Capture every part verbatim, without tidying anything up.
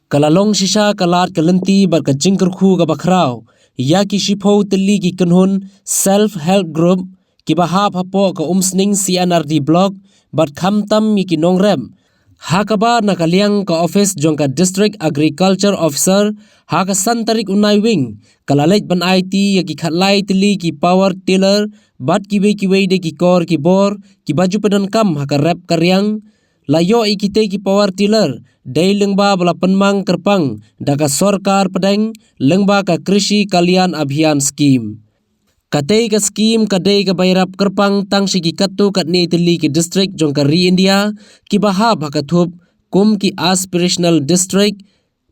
Ka la long shisha ka lad ka lynti bad ka jingkyrkhu kaba khraw ïa ki shiphew tylli ki kynhun Self Help Group kiba hap hapoh ka Umsning C and R D Block bad khamtam ïa ki nongrep, ha kaba na ka liang ka office jong ka District Agriculture Officer ha ka san tarik u Naiwieng ka la leit ban aiti ïa ki khatlai tylli ki power tiller bad kiwei kiwei de ki kor ki bor kiba ju pyndonkam ha ka rep ka riang. La ïoh ïa kitei ki power tiller dei lyngba ba la pynmang kyrpang da ka sorkar pdeng lyngba ka Krishi Kalyan Abhiyan Scheme. Katei ka scheme ka dei kaba ïarap kyrpang tang sha ki katto katne tylli ki district jong ka ri India kiba hap ha ka thup kum ki aspirational district,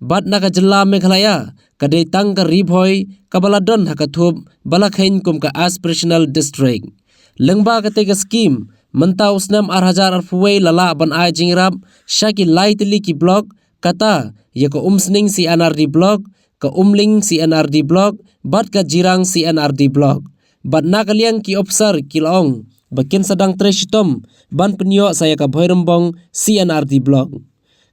bad na ka jylla Meghalaya ka dei tang ka Ri Bhoi kaba la don ha ka thup ba la kheiñ kum ka aspirational district. Lyngba katei ka scheme, mynta u snem ar hajar arphew wei la lah ban ai jingïarap sha ki lai tylli ki block, kata ïa ka Umsning C and R D Block, ka Umling C and R D Block bad ka Jirang C and R D Block. Bad na ka liang ki officer ki la ong ba kin sa dang trei shitom ban pynïoh sa ïa ka Bhoirymbong C and R D Block.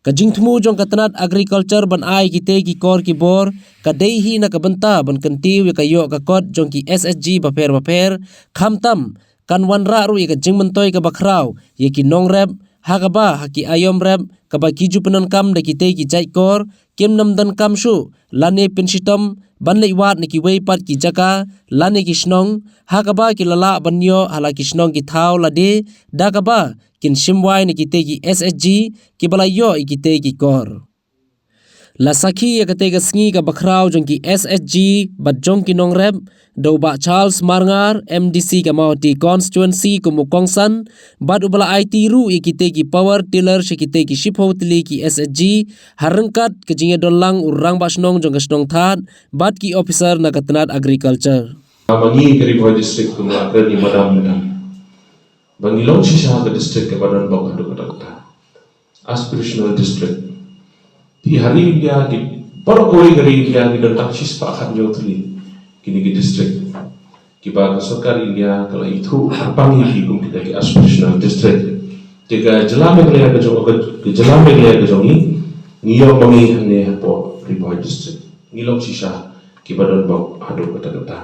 Ka jingthmu jong ka tnat agriculture ban ai kitei ki kor ki bor ka dei hi na ka bynta ban kyntiew ïa ka ïoh ka kot jong ki S H G bapher bapher, khamtam kan wanrah ruh ïa ka jingmyntoi kaba khraw ïa ki nongrep, ha kaba ha ki aïom rep kaba ki ju pyndonkam da kitei ki jait kor kim nym donkam shuh lane pynshitom ban leit wad na kiwei pat ki jaka lane ki shnong, ha kaba ki la lah ban ïoh ha la ki shnong ki thaw lade, da kaba kin shim wai na kitei ki S H G kiba la ïoh ïa kitei ki kor. La sakhi ïa katei ka sngi kaba khraw jong ki S H G bad jong ki nongrep da u Bah Charles Marngar, M D C ka Mawhati Constituency kum u kongsan, bad uba la aiti ruh ïa kitei ki power tiller sha kitei ki shiphew tylli ki S H G ha ryngkat ka jingïadon lang u Rangbah Shnong jong ka shnong Thad bad ki officer na ka tnat agriculture. Ba ngi ka Ri Bhoi District kum la kren ïa madam madam ba ngi long shisha ka district kaba don bok haduh katta katta. Aspirational district. Phi ha ri India ki baroh kawei ka ri India ki don tang shispah khatñiew tylli kine ki district kiba ka sorkar India ka la ithuh kyrpang ïa ki kum kita ki aspirational district. Te ka jylla Meghalaya ka jong ka jylla Meghalaya ka jong ngi, ngi ïoh ma ngi hangne hapoh Ri Bhoi District ngi long shisha kiba don bok haduh katta katta.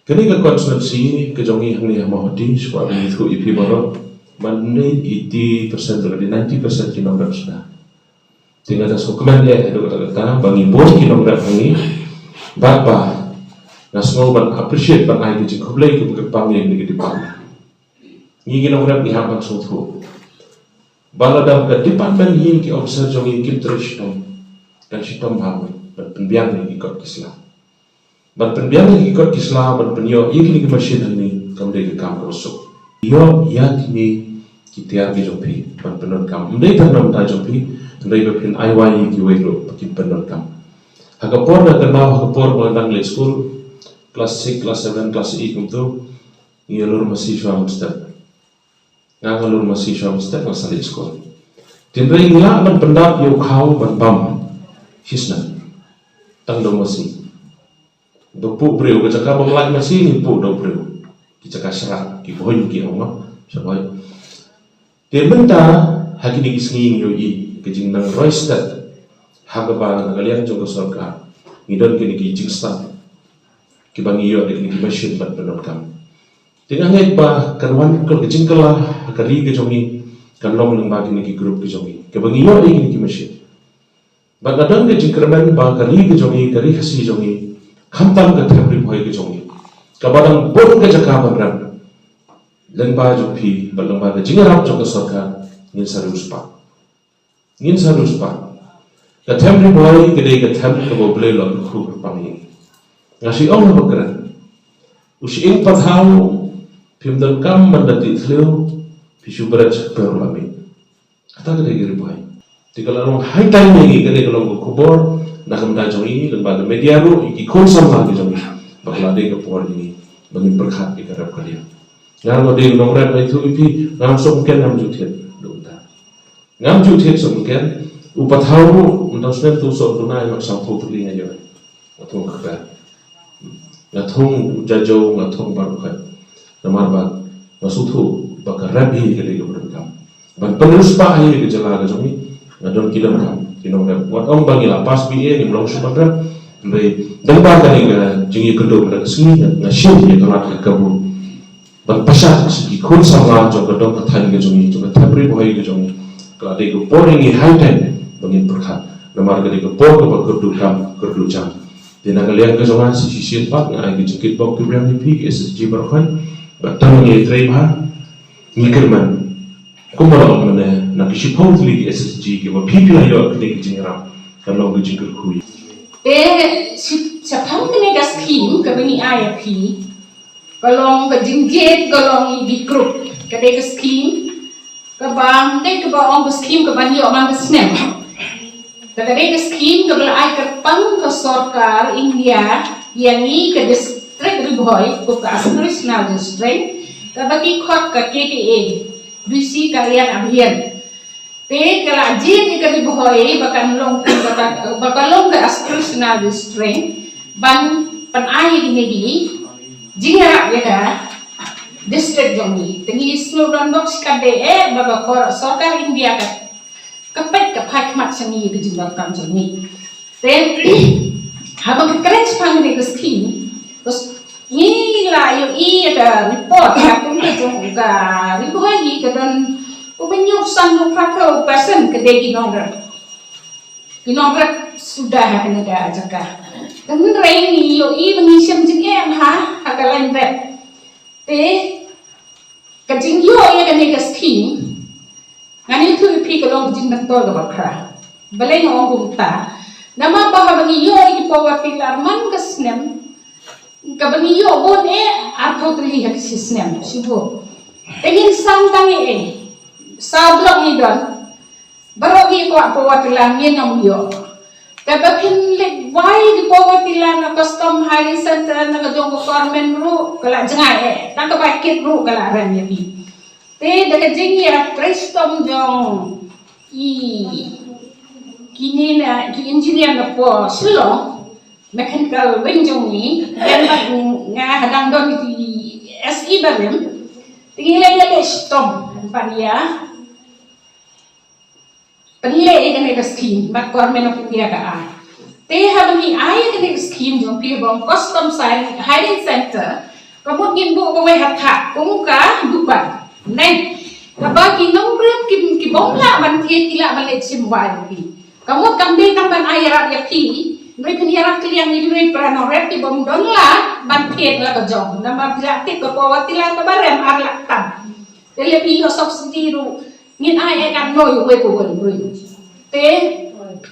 Kane ka constituency ka jong ngi hangne ha Mawhati, shuwa ba ngi ithuh ïa phi baroh, man ne eighty percent lane ninety percent ki nongrep shisha. Te nga da sngewkmen ïa haduh katta katta ba ngi bun ki nongrep hangne. Bad ba nga sngew ban appreciate ban ai ka jingkhublei kaba kyrpang ïa kane ka department. Ngi ki nongrep ngi hap ban sngewthuh ba lada ka department hi ki officer jong ngi kim trei shitom, kan shitom bha ban pynbiang ïa ki kot ki sla. Ban pynbiang ïa ki kot ki sla ban pynïoh ïa kine ki machine hangne kam dei ka kam kaba suk. Ïoh ïa kine ki tiar ki jong phi ban pyndonkam. Ym dei tang na bynta jong phi, hynrei ba phin ai wai ïa kiwei ruh ba kin pyndonkam. Ha ka por da ka daw, ha ka por ba nga dang leit skul, class six, class seven, class eight kumto, ngi ïalur masi shuwa mynstep. Nga nga lur masi shuwa mynstep nga sa leit skul. Hynrei ngi lah ban pyndap ïa u khaw ban bam shisnem. Tang da u masi. Ba puh briew ka jaka ba mlai masi ngi puh da u briew. Ki jaka shrak, ki bhoiñ ki ong ma. Shabai. Te mynta ha kine ki sngi ngi ïohi ka jingnang roi stet ha kaba na ka liang jong ka sorkar ngi don kine ki jingstad kiba ngi ïoh da kine ki machine ban pyndonkam. Te nga ngeit ba kan wan ka jingkylla ha ka ri ka jong ngi kan long lyngba kine ki group ki jong ngi kaba ngi ïoh ïa kine ki machine. Bad nga don ka jingkyrmen ba ka ri ka jong ngi, ka ri Khasi jong ngi, khamtam ka them Ri Bhoi ka jong ngi, kaba dang bun ka jaka ban rem, lyngba jong phi bad lyngba ka jingïarap jong ka sorkar, ngin sa riewspah. Ngin sa riewspah. Ka them Ri Bhoi ka dei ka them kaba U Blei u la kyrkhu kyrpang ïa ngi. Nga shu ong ha ba kren, u shyieng pathaw phim donkam ban da tih thliew, phi shu bret sha kper u la mih. Kata ka dei ka Ri Bhoi. Te ka la long high time ïa ngi, ka dei ka long ka khubor na ka bynta jong ngi, lyngba ka media ruh, ïa ki khun samla ki jong ngi, ba ka la dei ka por ïa ngi ba ngin pyrkhat ïa ka rep ka riang. Nga ruh nga dei u nongrep, nga ithuh ïa phi, ngam suk mken, ngam ju thied. Dei kumta. Ngam ju thied suk mken. U pathaw ruh mynta u snem tu suk tu na ïa, sawphew tylli nga ïoh. Nga thung kper. Nga thung u jajew, nga thung baroh khoit. Namar ba nga sngewthuh ba ka rep hi ka dei kaba donkam ban pynriewspah ïa ka jylla ka jong ngi. Nga don ki donkam. Ki nongrep, wat ong ba ngi la pass B A, ngim long shuh ban rep. Hynrei dang ba kane ka jingïakynduh kane ka sngi, nga shim ïa ka lad ka kabu ban pynshai sha ki khun samla jong ka dong ka thaiñ ka jong ngi, jong ka thep Ri Bhoi ka jong ngi. Ka la dei ka por ïa ngi high time ba ngin pyrkhat. Namar ka dei ka por kaba kyrduh kam, kyrduh jam. Te na ka liang ka jong nga, sa shisien pat nga ai ka jingkitbok kiba biang ïa phi ki S H G baroh, bad tang ngi trei bha, ngi kyrmen. Kumba la ong mynne, na ki shiphew tylli ki S H G kiba phi phi la ïoh kane ka jingïarap, ka long ka jingkyrkhu. Te shi-, shaphang kane ka scheme kaba ngi ai ïa phi, ka long ka jingjied, ka long ïa ki group. Ka dei ka scheme kaba, ym dei kaba ong ka scheme kaba ïoh man ka snem. Te ka dei ka scheme kaba la ai kyrpang ka sorkar India ïa ngi ka district Ri Bhoi, ko ka Aspirational District, kaba ki khot ka K K A, Krishi Kalyan Abhiyan. Te ka la jied ïa ka Ri Bhoi ba kan long, ba kan, ba kan long ka Aspirational District, ban pynai ïa kine ki jingïarap ïa ka district jong ngi. Te ngi sngewdon bok shi katdei eh ba ka kor-, sorkar India ka, ka peit ka phai khmat sha ngi ïa ka jingdonkam jong ngi. Te haba ngi kren shaphang kane ka scheme, bad ngi la ïohi ïa ka report ka kum ka jong ka Ri Bhoi, ka don kumba hynñiew san phew percent ka dei ki nongrep. Ki nongrep suda ha kane ka jaka. Te hynrei ngi ïohi ba ngi shem jingeh ha, ha ka lain rep. Te ka jingïoh ïa kane ka scheme, ngan ïathuh ïa phi, ka long ka jingmyntoi kaba khraw. Balei nga ong kumta? Namar ba haba ngi ïoh ïa ki poverty line man ka snem, kaba ngi ïoh bun eh arphew tylli ha ka shi snem, shibun. Te ngin sam tang eh, eh, saw block ngi don. Baroh ngi kwah poverty line, ngin ym ïoh. Te ba phin leit wai ki poverty line na Custom Hiring Center, na ka jong ka government ruh ka la jngai eh. Tang kaba kit ruh ka la rem ïa phi. Te da ka jingïatrei shitom jong i, kine na ki engineer na pdeng Shillong, mechanical wing jong ngi, ïa bad nga ha dang don ki S E barim. Te ngi la ïaleh shitom bad ïa pynleh ïa kane ka scheme, bad Government of India ka ai. Te haba ngi ai ïa kane ka scheme jong phi ba ong Custom Hiring Center, ka mut ngin buh kawei ha Thad, kum ka Dubai. Neh, kaba ki nongrep ki, ki bym lah ban thied, ki lah ban leit shim wai ïa phi. Ka mut kam dei tang ban ai ïarap ïa phi, hynrei phin ïarap kylliang ïa kiwei para nongrep ki bym don lad ban thied la ka jong. Namar phi lah tip ka poverty line kaba rem ar lak tam. Te leh phi ïoh subsidy ruh, ngin ai eh katno ïa uwei pa uwei u briew. Te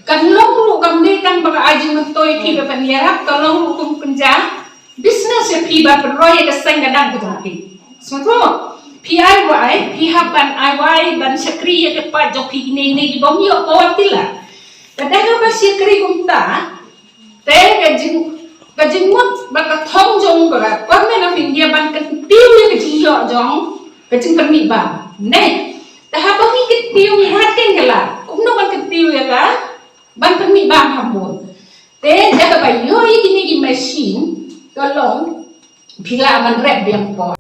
kan long ruh, kam dei tang ba ka ai jingmyntoi ïa phi ba phin ïarap, ka long ruh kum pynjah business ïa phi ba pynroi ïa ka seng ka dang ka jong phi. Sngewthuh? Phi ai wai, phi hap ban ai wai ban shakri ïa ka paid jong phi kine, kine ki bym ïoh poverty line. Ka dei kaba shakri kumta, te ka jing, ka jingmut bad ka thong jong ka Government of India ban kyntiew ïa ka jingïoh jong ka jingpynmih bam. Neh, te haba ngi kyntiew, ngi hap ken ka lad kumno ban kyntiew ïa ka ban pynmih bam ha mut. Te da kaba ïoh ïa kine ki machine, ka long phi lah ban rep biang por.